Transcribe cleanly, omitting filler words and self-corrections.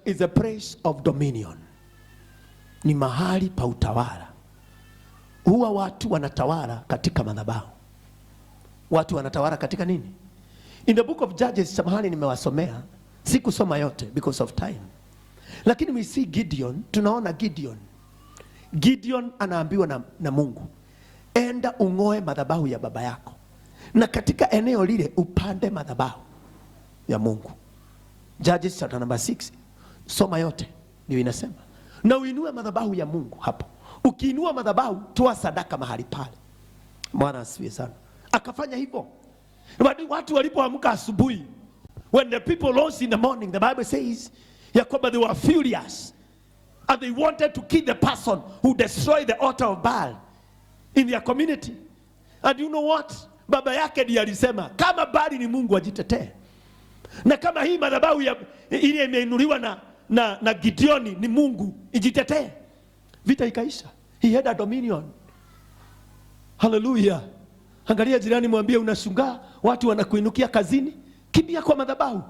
is a place of dominion. Ni mahali pa utawala. Huwa watu wanatawala katika madhabahu. Watu wanatawala katika nini? In the book of Judges, samahani, nimewasomea, sikusoma yote because of time, lakini we see Gideon, tunaona Gideon. Gideon anaambiwa na Mungu, "Enda ung'oe madhabahu ya baba yako, na katika eneo lile upande madhabahu ya Mungu." Judges chapter number 6, soma yote, ndio inasema na uinue madhabahu ya Mungu hapo. Ukiinua madhabahu, toa sadaka mahali pale. Bwana asifiwe sana. Akafanya hivyo. Watu walipoamka asubuhi, when the people rose in the morning, the Bible says ya kwamba they were furious and they wanted to kill the person who destroyed the altar of Baal in their community. And you know what? Baba yake ndiye alisema kama Baali ni Mungu, ajitetee, na kama hii madhabahu ya ile imeinuliwa na Gideoni ni Mungu, ijitetee. Vita ikaisha. He had a dominion. Haleluya! Angalia jirani, mwambie, "Unashangaa watu wanakuinukia kazini, kimbia kwa madhabahu."